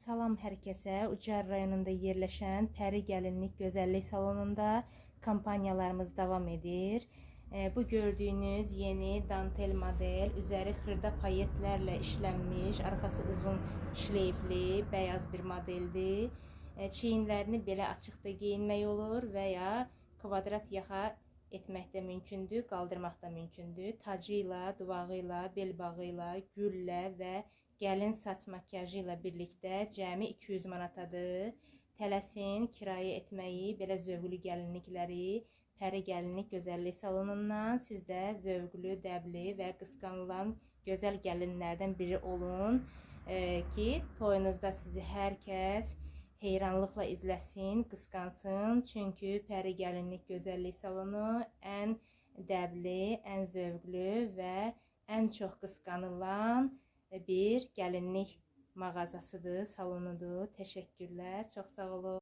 Salam hər kəsə. Ucar rayonunda yerləşən Pəri Gəlinlik Gözəllik Salonunda kampaniyalarımız davam edir. Bu gördüyünüz yeni dantel model, üzəri xırda payetlərlə işlənmiş, arxası uzun şleyfli, bəyaz bir modeldir. Çiyinlərini belə açıqda geyinmək olur və ya kvadrat yaxa etmək də mümkündür, qaldırmaq da mümkündür. Tacı ilə, duvağı ilə, bel bağı ilə, güllə və gəlin saç makiyajı ilə birlikdə cəmi 200 manatadır. Tələsin kirayə etməyi, belə zövqlü gəlinlikləri Pəri Gəlinlik Gözəllik Salonundan siz də zövqlü, dəbli və qısqanılan gözəl gəlinlərdən biri olun ki, toyunuzda sizi hər kəs heyranlıqla izləsin, qısqansın. Çünki Pəri Gəlinlik Gözəllik Salonu ən dəbli, ən zövqlü və ən çox qısqanılan bir gəlinlik mağazasıdır, salonudur. Təşəkkürlər, çox sağ olun.